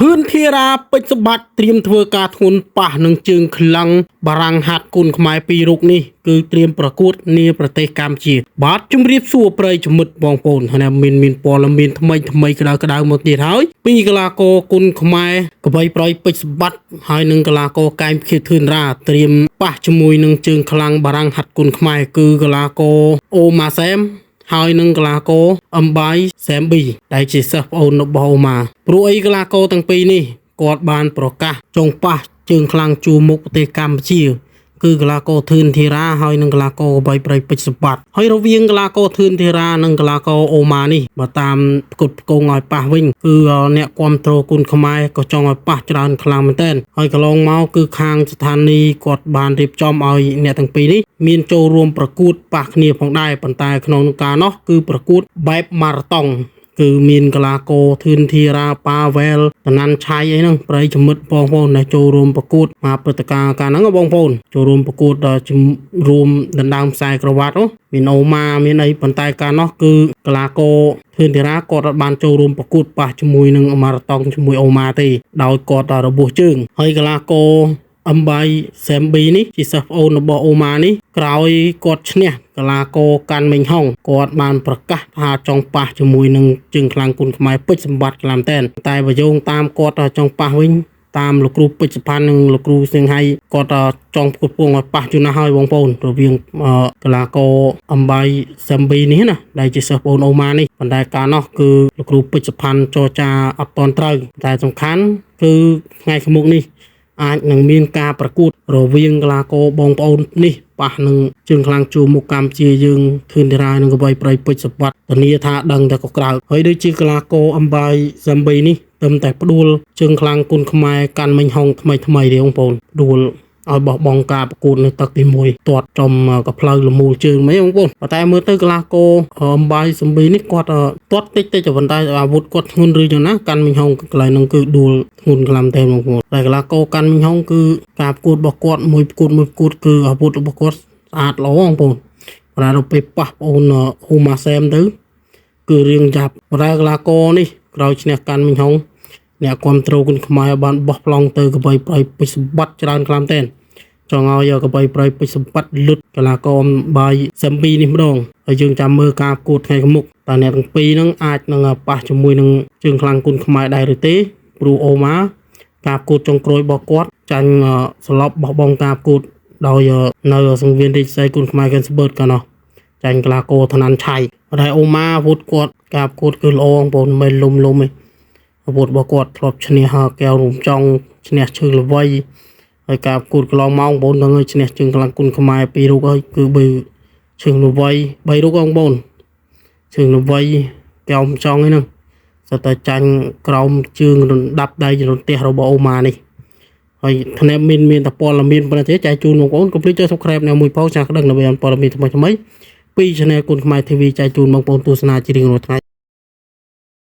ធឿនធារាពេជ្រសម្បត្តិត្រៀមធ្វើការធ្ងន់ប៉ះនឹងជើងខ្លាំងបារាំងហាត់គុនខ្មែរពីររូបនេះគឺត្រៀមប្រកួតនាប្រទេសកម្ពុជាបាទជំរាបសួរប្រិយមិត្តបងប្អូនហើយមានព័ត៌មានថ្មីថ្មីក្តៅក្តៅមកទៀតហើយពីកីឡាករគុនខ្មែរកបីប្រយពេជ្រសម្បត្តិហើយនឹងកីឡាករកែមខៀវធឿនរាត្រៀមប៉ះជាមួយនឹងជើងខ្លាំងបារាំងហាត់គុនខ្មែរគឺកីឡាករអូម៉ាសែម ហើយនឹងកីឡាករអំបាយសែមប៊ីដែលជាសិស្សប្អូនរបស់អូម៉ាព្រោះអីកីឡាករទាំងពីរនេះគាត់បានប្រកាសចងប៉ះជើងខ្លាំងជួរមុខប្រទេសកម្ពុជា គឺកីឡាករធឿនធីរ៉ាហើយនិងកីឡាករកបីប្រៃពេជ្រសម្បត្តិហើយរវាងកីឡាករធឿនធីរ៉ានិងកីឡាករអូម៉ានេះបើតាមផ្គត់ផ្គង់ឲ្យប៉ះវិញគឺអ្នកគ្រប់គ្រងគុនខ្មែរក៏ចង់ឲ្យប៉ះច្រើនខ្លាំងមែនទែនហើយកន្លងមកគឺខាងស្ថានីយ៍គាត់បានរៀបចំឲ្យអ្នកទាំងពីរនេះមានចូលរួមប្រកួតប៉ះគ្នាផងដែរប៉ុន្តែក្នុងការនោះគឺប្រកួតបែបម៉ារ៉ាតុង គឺមានកីឡាករធឿនធីរ៉ាប៉ាវែលតណាន់ឆៃអីហ្នឹងប្រិយមិត្តបងប្អូនដែលចូលរួមប្រកួតមកព្រឹត្តិការណ៍កាលហ្នឹងបងប្អូនចូលរួមប្រកួតដល់ជំរួមដណ្ដើមខ្សែក្រវ៉ាត់នោះមានអូម៉ាមានអីប៉ុន្តែកាលនោះគឺកីឡាករធឿនធីរ៉ាគាត់អត់បានចូលរួមប្រកួតប៉ះជាមួយនឹងម៉ារ៉ាតុងជាមួយអូម៉ាទេដោយគាត់របួសជើងហើយកីឡាករ អំបៃសែមប៊ីនេះជាសិស្សប្អូនរបស់អូម៉ានេះក្រោយគាត់ឈ្នះកីឡាករកាន់មេងហុងគាត់បានប្រកាសថាចង់ប៉ះជាមួយនឹងជើងខ្លាំងគុនខ្មែរពេជ្រសម្បត្តិខ្លាំងតែនតែបើយោងតាមគាត់ចង់ប៉ះវិញតាមលោកគ្រូពេជ្រសុផាន់និងលោកគ្រូសៀងហៃគាត់ចង់ផ្គត់ផ្គង់ឲ្យប៉ះយូរណាស់ហើយបងប្អូនរវាងកីឡាករអំបៃសែមប៊ីនេះណាដែលជាសិស្សប្អូនអូម៉ានេះប៉ុន្តែកាលនោះគឺលោកគ្រូពេជ្រសុផាន់ចរចាអត់តន់ត្រូវតែសំខាន់គឺថ្ងៃខាងមុខនេះ អាចនឹងមានការប្រកួតរវាងកីឡាករបងប្អូននេះប៉ះនឹងជើងខ្លាំងជួរមុខកម្ពុជាយើងធឿនធារានិងកវីប្រៃពេជ្រសម្បត្តិធានាថាដឹងតែក៏ក្រៅហើយដូចជាកីឡាករអំបាយសាំប៊ីនេះទឹមតែផ្ដួលជើងខ្លាំងគុនខ្មែរកាន់មិញហុងថ្មីថ្មីទេបងប្អូនផ្ដួលឲ្យបោះបង់ការប្រកួតនៅទឹកទី1ទាត់ចំកផ្លូវលមូលជើងមិនបងប្អូនប៉ុន្តែមើលទៅកីឡាករអំបាយសំប៊ីនេះគាត់ទាត់តិចតិចប៉ុន្តែអាវុធគាត់ធ្ងន់ឬយ៉ាងណាកាន់មិញហុងកន្លែងហ្នឹងគឺដួលធ្ងន់ខ្លាំងទេបងប្អូនតែកីឡាករកាន់មិញហុងគឺការប្រកួតរបស់គាត់មួយប្រកួតមួយប្រកួតគឺអាវុធរបស់គាត់ស្អាតល្អបងប្អូនប៉ុន្តែដល់ពេលប៉ះបងប្អូនហ៊ូម៉ាសែមទៅគឺរៀងយ៉ាប់ប៉ុន្តែកីឡាករនេះក្រោយឈ្នះកាន់មិញហុងអ្នកគ្រប់គ្រងគុនខ្មែរបានបោះប្លង់ទៅកបីប្រៃពេជ្រសម្បត្តិច្រើនខ្លាំងទេចង់ឲ្យកបីប្រៃពេជ្រសម្បត្តិលុតកីឡាករបាយសែមប៊ីនេះម្ដងហើយយើងចាំមើលការប្រកួតថ្ងៃខាងមុខតើអ្នកទាំងពីរហ្នឹងអាចនឹងប៉ះជាមួយនឹងជើងខ្លាំងគុនខ្មែរដែរឬទេព្រោះអូម៉ាការប្រកួតចុងក្រោយរបស់គាត់ចាញ់ស្លប់បោះបង់ការប្រកួតដោយនៅសង្វៀនរាជសីគុនខ្មែរកេនស្បឺតកាលនោះចាញ់កីឡាករថ្នាន់ឆៃតែអូម៉ាអាវុធគាត់ការប្រកួតគឺល្អបងប្អូនមិនលុំលុំទេអាវុធរបស់គាត់ធ្លាប់ឈ្នះកែវរំចង់ឈ្នះឈើល្វីហើយការប្រកួតកន្លងមកបងប្អូននឹងឈ្នះជើងខ្លាំងគុនខ្មែរពីររូបហើយគឺបើជើងល្វីបីរូបបងប្អូនជើងល្វីកែវរំចង់ហ្នឹងសុទ្ធតែចាញ់ក្រោមជើងរំដាប់ដៃរន្ទះរបស់អូម៉ានេះហើយថ្នាក់មានតែព័ត៌មានប៉ុណ្ណេះទេចែកជូនបងប្អូនកុំភ្លេចចុច Subscribe នៅមួយផងចាស់ដឹងដើម្បីបានព័ត៌មានថ្មីៗពី Channel គុនខ្មែរ TV ចែកជូនបងប្អូនទស្សនាជារៀងរាល់ថ្ងៃ។